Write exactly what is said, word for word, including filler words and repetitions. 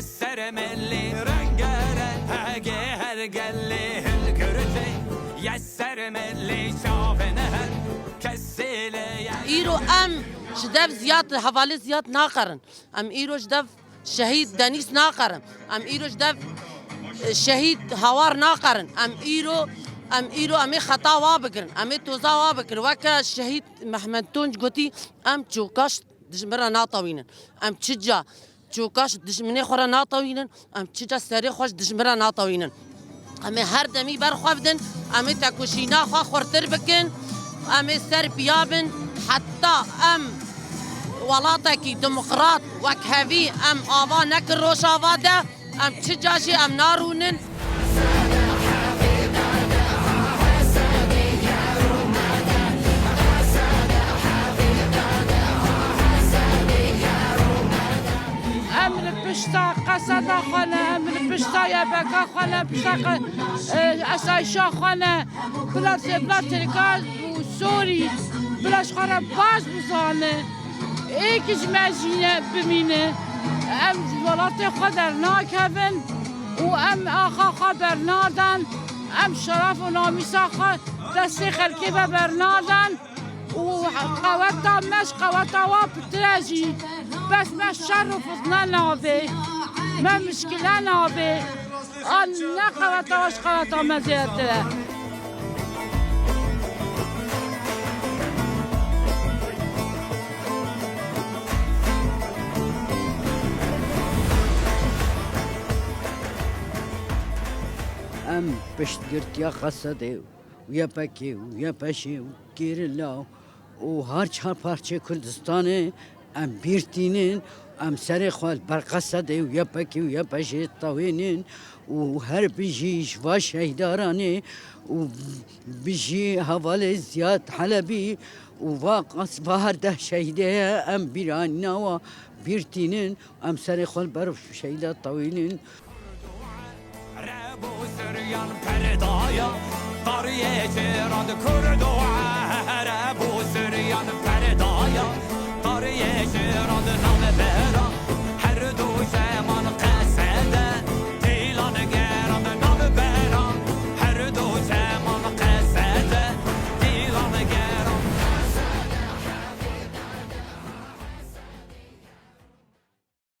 Ser melê rengereng, hege her gelê hilgirtê. Ye ser melê çavên her kesê lê ye. Îro em ji dev Ziyad, hevalê Ziyad naqerin. Em îro ji dev şehîd Denîz naqerin. Em îro ji dev, e, şehîd Hawar naqerin. Em îro, em îro em ê xeta wa bigirin. Em ê toza wa bigirin. Weke şehîd Mehmed Tunç gotî, em çokaş dijmin re natewînin. Em çi ca çokaş dijminê xwe re natewînin, em çi ca serê xwe ji dijmin re natewînin. Em ê her demî ber xwe bidin, em ê tekoşîna xwe xurtir bikin, em ê ser piya bin, heta em welatekî demokrat, wekhevî em ava nekin Rojava de, em çi ca jî em narûnin. Em li pişta qeseda xwe ne, em li pişta Y P G xwe ne, pişta qe-, e, esayişa xwe ne. Bila, bila Tirka û Sorî, bila ji xwe re baş bizane. Ê ki ji me jî ne bimîne. Em ji welatê xwe dernakevin û em axa xwe bernadin. Em şeref û namîsa xwe destê xelkê ve bernadin. û qeweta me ji qeweta wa pitir e jî. Bes me şer û fitne nabe. Me mişkile nabe. An ne qeweta wa ji qeweta me zêdetir e. Em piştgirtiya Qesedê û Y P G û Y P J û gerîla û her çar parçeyê Kurdistanê em bîr tînin, em serê xwe li ber Qesedê û Y P G û Y P J tewînin û her bijî ji va şehîdaranê û bijî hevalê Ziyad Helebî û va qas-, va her deh şehîdê ye, em bîranîna wa bîr tînin. Em serê xwe li ber şehîda tewînin. Reb û Suryan perdaya, tariyê cêran Kurdo